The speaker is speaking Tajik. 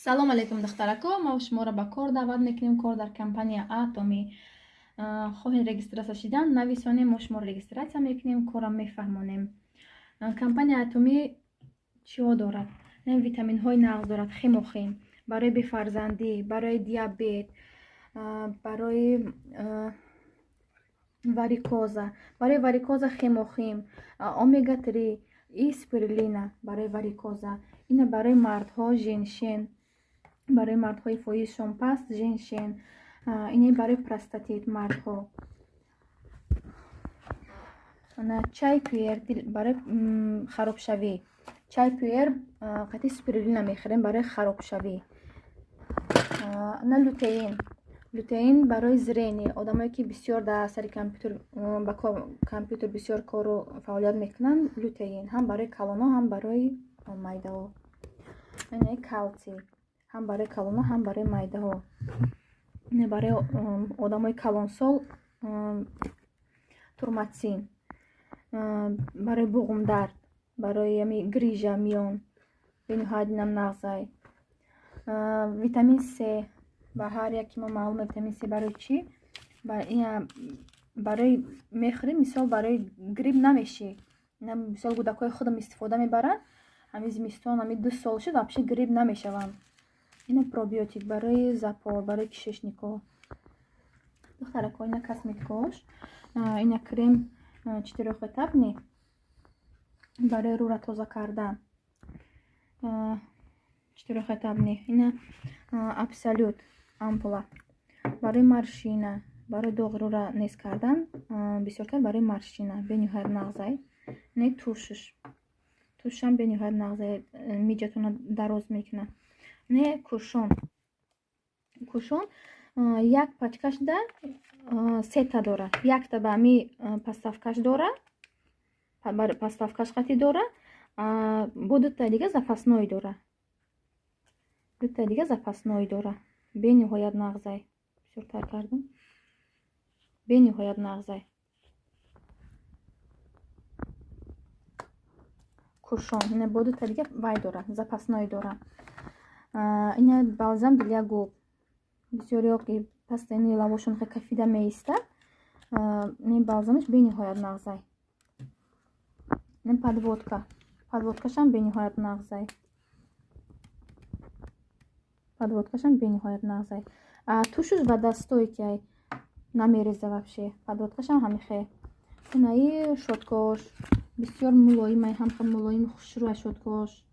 Салом алейкум, духтарако. Мо шуморо ба кор даъват мекунем, кор дар компания Атоми. Хоҳед регистрация шидан, нависонем, мо шуморо регистрация мекунем, корам мефаҳмонем. Компания Атоми чиҳо дорад? Витаминҳои нағз дорад, хемохим барои бефарзандӣ, барои диабет, барои варикоза, барои варикоза хемохим, омега 3 и спирулина барои варикоза. Ина барои мардҳо женьшен, барои мардҳои фоизшон паст женьшен, ина барои простатит мардҳо. Чай пуэр барои харобшавӣ, чай пуэр қати спирулина мехӯрем барои харобшавӣ. На лютеин, лютеин барои зрение, одамое ки бисёр дар сари компютер, ба компютер бисёр кору фаъолият мекунанд, лютеин ҳам барои калонҳо, ҳам барои майдаҳо. Калсий ҳам барои калонҳо, ҳам барои майдаҳо. Барои одамои калонсол турматсин, барои буғумдард, барои ами грижа миён бениҳоят инам нағзай. Витамин С ба ҳар яке мо маълуме, витамин С барои чӣ? Барои мехӯрем, мисол, барои грипп намешӣ. Мисол, кӯдакҳои худам истифода мебаранд, ҳамин зимистон, ҳамин 2 сол шуд, вообще грипп намешаванд. Ина пробиотик барои запор, барои кишечникҳо. Духтарако, ина косметикош, ина крем четырёхэтапный барои рӯра тоза кардан, четырёхэтапный. Ина абсолют ампула барои морщина, барои доғи рӯра нест кардан, бисёртар барои морщина бениҳоят нағзай. Ина тушш, тушшам бениҳоят нағзай, миҷатона дароз мекунад. Не кушон, кушон як пачкашда сета дора, якта ба ами подставкаш дора, подставкаш қати дора, бо дутаи дига запасной дора, дутаи дига запасной дора. Бениҳоят нағзай, бисёртар кардам, бениҳоят нағзай кушон. Ина бо дутаи дига вай дора, запасной дора. Ина балзам для губ, бисёриҳо ки пастани лабошон хе кафида меистад, ин балзамаш бениҳоят нағзай. Ин подводка, подводкашам бениҳоят нағзай, подводкашам бениҳоят нағзай. Тушуш ба дастое ки ай намереза вообще, подводкашам ҳамихе. Инаи щёткош бисёр мулоимай, ҳамха мулоими хушрӯай щёткош.